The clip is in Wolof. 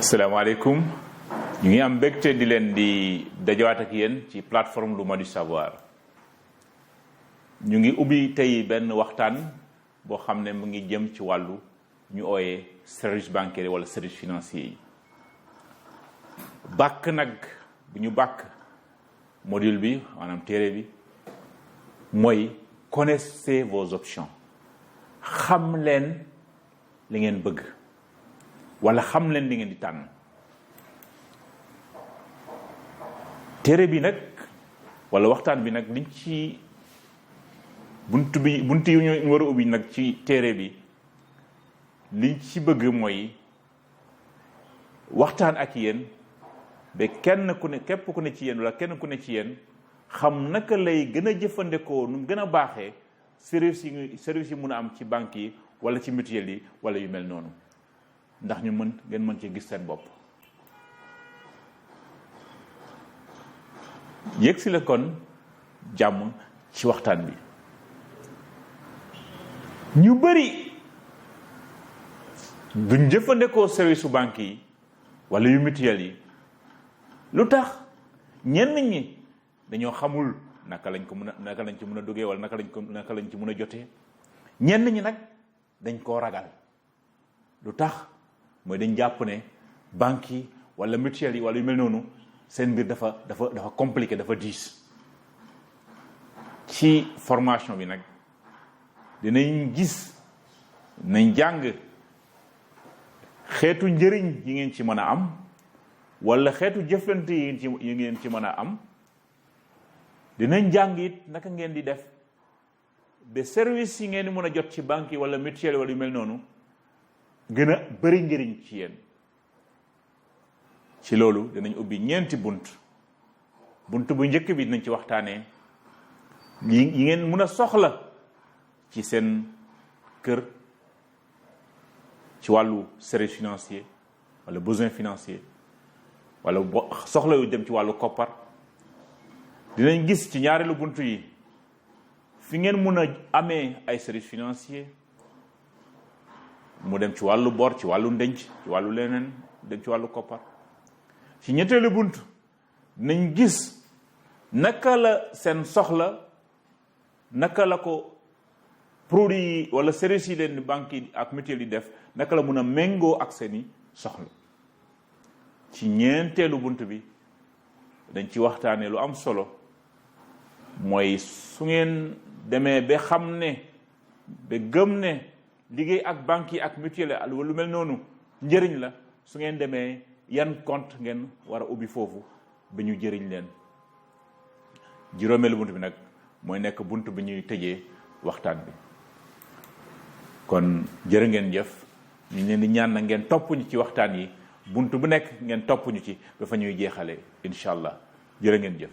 salaamaaleykum ñu ngi am mbégte di leen di dajawaat ak yéen ci plateforme L'Ouma du Savoir ñu ngi ubbi tey benn waxtaan boo xam ne mu ngi jëm ci wàllu ñu ooyee service bancaire wala service financier yi bàkk nag bu ñu bàkk module bi maanaam téere bi mooy connaissez vos options xam leen li ngeen bëgg wala xam leen li ngeen di tànn téere bi nag wala waxtaan bi nag liñ ci bunt yi ñu war a ubbi nag ci téere bi liñ ci bëgg mooy waxtaan ak yéen ba kenn ku ne képp ku ne ci yéen wala kenn ku ne ci yéen xam naka lay gën a jëfandikoo nu gën a baaxee service yi mun a am ci banque yi wala ci mutuelle yi wala yu mel noonu ndax ñu ngeen mën ci gis seen bopp yëg si la kon jàmm ci waxtaan bi ñu bari duñ jëfandikoo service su banque yi wala yu mutuelle yi lu tax ñenn ñi dañoo xamul naka lañ ci mën a duggee wala naka lañ ci mën a jotee ñenn ñi nag dañ koo ragal lu tax mooy dañ jàpp ne banque yi wala mutuelle yi wala yu mel noonu seen mbir dafa compliqué dafa diis ci formation bi nag dinañ gis nañ jàng xeetu njëriñ yi ngeen ci mën a am wala xeetu jëflante yi ngeen ci mën a am dinañ jàng it naka ngeen di def ba service yi ngeen di mën a jot ci banque yi wala mutuelle wala yu mel noonu gën a bëri njëriñ ci yéen ci loolu dinañ ubbi ñeenti bunt bu njëkk bi dinañ ci waxtaanee yi ngeen mën a soxla ci seen kër ci wàllu service financier wala besoin financier wala soxla yu dem ci wàllu koppar dinañ gis ci ñaareelu bunt yi fi ngeen mën a amee ay service financier mu dem ci wàllu bor ci wàllu ndenc ci wàllu leneen dem ci wàllu koppar ci ñetteelu bunt dinañ gis naka la seen soxla naka la ko produit yi wala service yi leen banque yi ak mutuelle yi def naka la mun a méngoo ak seeni soxla ci ñeenteelu bunt bi dañ ci waxtaanee lu am solo mooy su ngeen demee ba xam ne ba gëm ne liggéey ak banque yi ak mutuelle lu mel noonu njëriñ la su ngeen demee yan compte ngeen war a ubbi foofu ba ñu jëriñ leen juróomeelu bunt bi nag mooy nekk bunt bi ñuy tëjee waxtaan bi kon jërë ngeen jëf ñu leen di ñaan na ngeen topp ñu ci waxtaan yi bunt bu nekk ngeen topp ñu ci ba fa ñuy jeexalee incha allah jërë ngeen jëf